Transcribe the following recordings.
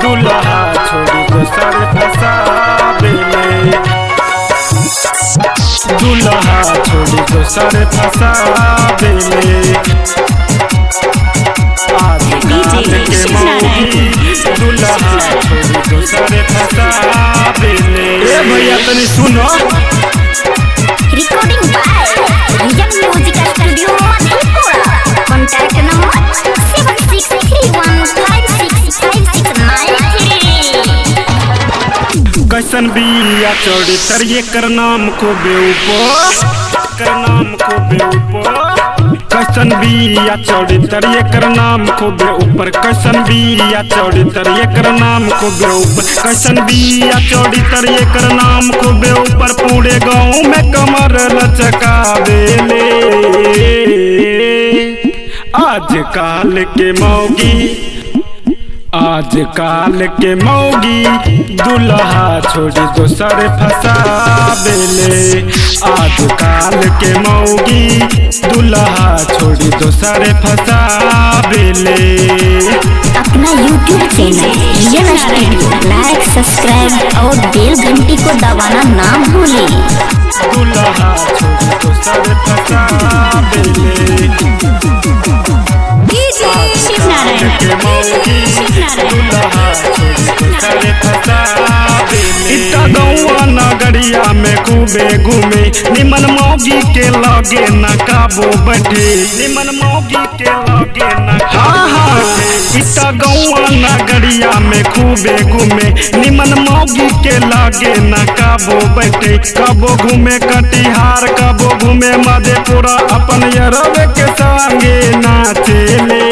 दुल्हा छोड़ी दोसर फसाबेले। दुल्हा छोड़ी दोसर फसाबेले। आजकल के मौगी दुल्हा छोड़ी दोसर फसाबेले। ए भैया तनी सुनो। Recording by Real Music Studio Madhepura. Contact number 7631565693. कैसन बिया चढ़ी तर एकर नाम को बेउपो, कर नाम को बेउपो। कैसन बिया चढ़ी तर एकर नाम को बेऊपर। कैसन बिया चढ़ी तर एकर नाम को बेऊपर। कैसन बिया चढ़ी तर एकर नाम को बेऊपर। पूरे गाँव में कमर लचकावेले। आजकल के मौगी, आजकल के मौगी दुल्हा छोड़ी दोसर फसाबेले। आजकल के मौगी दुल्हा छोड़ी दोसर फसाबेले। अपना YouTube channel real studio like, subscribe और बेल घंटी को दबाना ना भूलें। दुल्हा छोड़ी दोसर फसाबेले। शिव नारायण के मौगी दुल्हा छोड़ी दोसर फसाबेले। इता गौआ नगरिया में खूबे घूमे, निमन मौगी के लगे न काबू बैठे। निमन मौगी के लगे न काबू बैठे। इता गौआ नगरिया में खूबे घूमे, निमन मौगी के लगे न काबू बैठे। कबो घूमे कटिहार, कबो घूमे मधेपुरा, अपन यरवे के संगे नाचेले।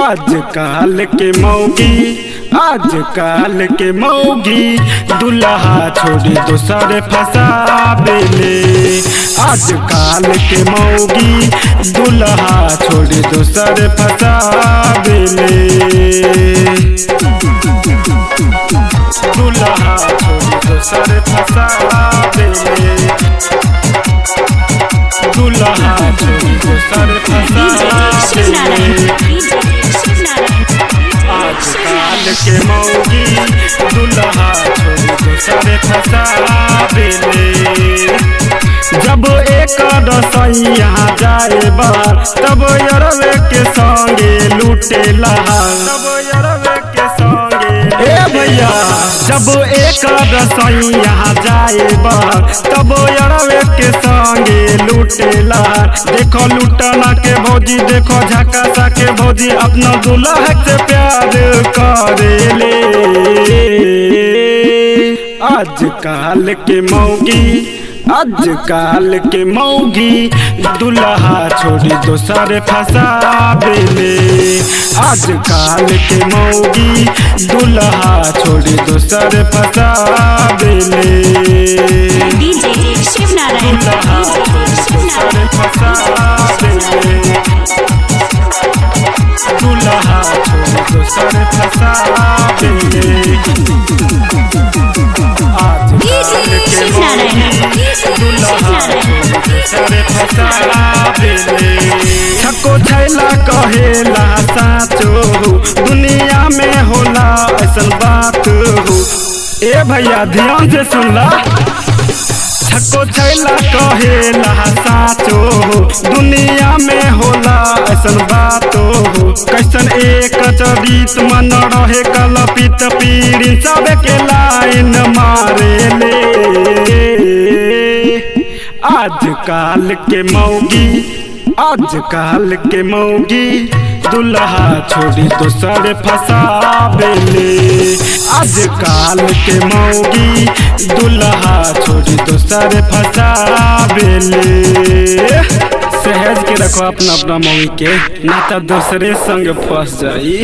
आजकल के मौगी, आजकल के मौगी दुल्हा छोड़ी दोसर फसाबेले। आजकल के मौगी दुल्हा छोड़ी दोसर फसाबेले। दुल्हा छोड़ी दोसर फसाबेले। दुल्हा छोड़ी दोसर शिव नारायण फसाबेले। शिव नारायण आजकल के मौगी दुल्हा छोड़ी दोसर फसाबेले। जब एक रसैया जाए बार, तब यरवे के संगे लूटेला। तब यरवे के संगे, ए भैया, जब एक रसैया जाए बार, तब यरवे के संगे लूटेला। देखो लूटना के भौजी, देखो झकासा के भौजी, अपना दुल्हा से प्यार करेले। आजकल के मौगी, आजकल के मौगी दुल्हा छोड़ी दोसर फसाबेले। आजकल के मौगी दुल्हा छोड़ी दोसर फसाबेले। डीजे शिव नारायण दुल्हा छोड़ी दोसर फसाबेले। दुल्हा छोड़ी दोसर फसाबेले। आजकल के शिव नारायण मौगी दुल्हा छोड़ी दोसर फसाबेले। छक्को छैला कहेला साचो हो, दुनिया में होला ऐसन बात हो। ए भैया ध्यान से सुनला। छक्को छैला कहेला साचो हो, दुनिया में होला ऐसन बात हो। कैसन एक चरित मन रहे कलपित, पीड़ित सबके लाइन मारेले। आजकल के मौगी, आजकल के मौगी दुल्हा छोड़ी दोसर फसाबेले। आजकल के मौगी दुल्हा छोड़ी दोसर फसाबेले। सहज के रखो अपना अपना मौगी के, ना तो दूसरे संग फंस जाई।